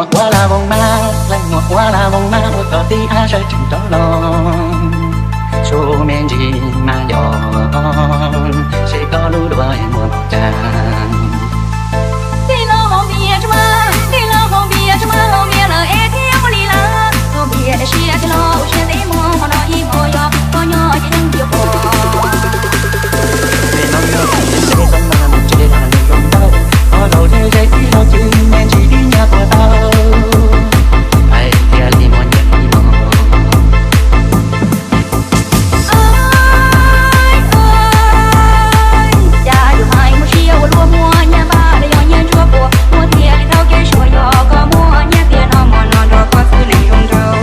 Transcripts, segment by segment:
Ua la voos mas, leej muam ua la voos mas ua koj tib ab sawv tsees rov los. Tshuav me ntsis mas yog, seb koj lub duav muag los cas. Tij laug Hauv Npias tsis mas, tij laug Hauv Npias tsis mas, Hauv Npias lawm es thiaj muaj li lawm. Hauv Npias daim siab tij laug ua siab ntev muag, hmo no ib hmo yog koj nyob ces yeej yuav pom. Nim no yog ntev ntev xwb mas mus tsev los nws zoo nraug, ob zaug ze ze ib zaug cwb me ntsis ib nyuag puas tau. Hais tias li muaj nyiaj li no. Cas yus hais muaj siab ua luaj, muaj nyiaj npab los yog nyiaj ntsuab puas muaj, thiaj li tau kev suav, yog koj muaj nyiaj tiag no, hmo no nrog koj xwb neeg zoo nraug.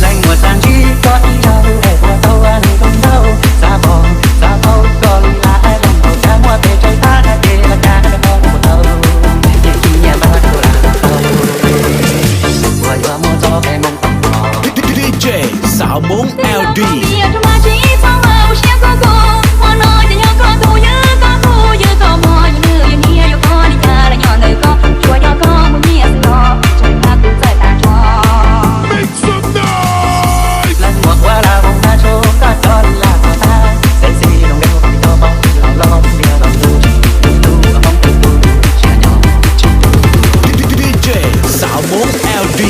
Leej muam xav ntsib koj ib zaug es puas tau neeg zoo nraug, xav pom xav paub koj li lawm es leej thaum koj muaj pes tsawg thab na ces los cas koj puas tau, ces tsis nyiaj npab koj lam tau, puas yuav muaj txoj kev moo koob los. D J Xav Hmoob L D. Leej muam ua la voos mas tshuav koj tso li lam tau tag, sexy zoo nraug pib tau pom los los tias los tus, tus tus kom hmoob tus tus siab nyob tsis. D J Xav Hmoob L D.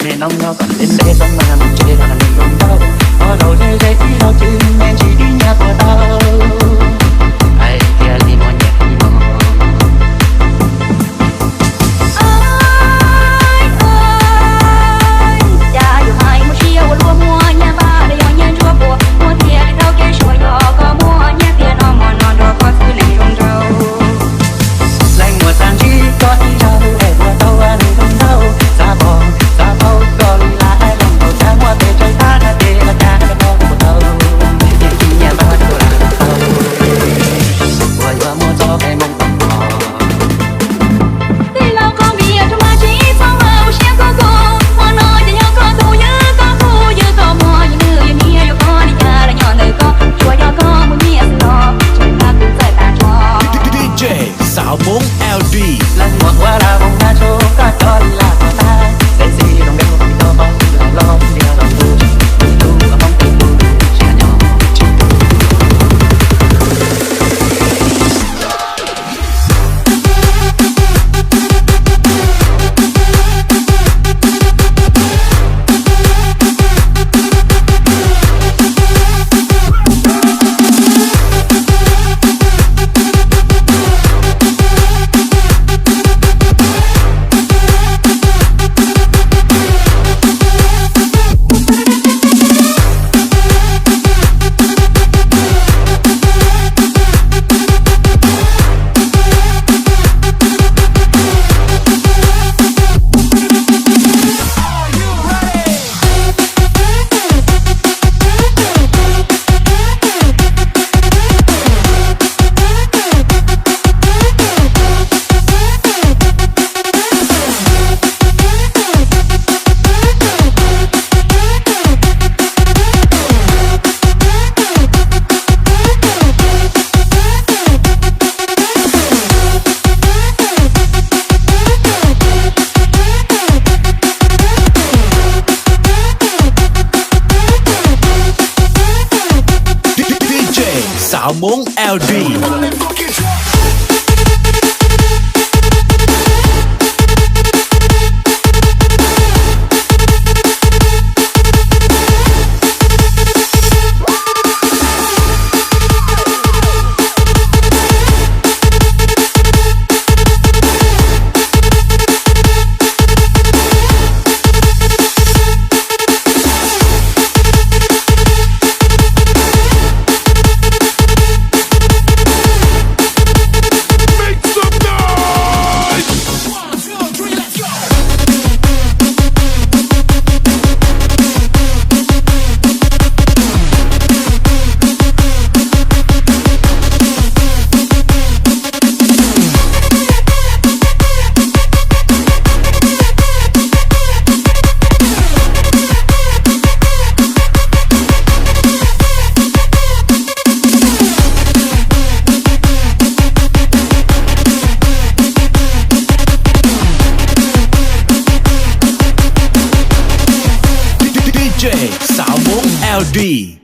Nim no yog kom ntev ntev xwb mas mus tsev los nws zoo nraug, ob zaug ze ze ib zaug cwb me ntsis ib nyuag puas tau. Hais tias li muaj nyiaj li no. Cas yus hais muaj siab ua luaj, muaj nyiaj npab los yog nyiaj ntsuab puas muaj, thiaj li tau kev suav, yog koj muaj nyiaj tiag no, hmo no nrog koj xwb neeg zoo nraug. Leej muam xav ntsib koj ib zaug es puas tau neeg zoo nraug, xav pom xav paub koj li lawm es leej thaum koj muaj pes tsawg thab na ces los cas koj puas tau, ces tsis nyiaj npab koj lam tau, puas yuav muaj txoj kev moo koob los. Tij laug Hauv Npias tsis mas tsis txhob ua siab kub kub, hmo no ces yog koj tus, yog koj tus, yog koj muaj yus nws yus niam, yuav koj li cas los nyob ntawm koj, tsuas yog koj muaj nyiaj xwb los tseem nqa kuv txawj tas tso. D J Xav Hmoob L D. Leej muam ua la voos mas tshuav koj tso li lam tau tag, sexy zoo nraug pib tau pom los los tias los tus, tus tus kom hmoob tus tus siab nyob tsis. D J Xav Hmoob L D. Happy.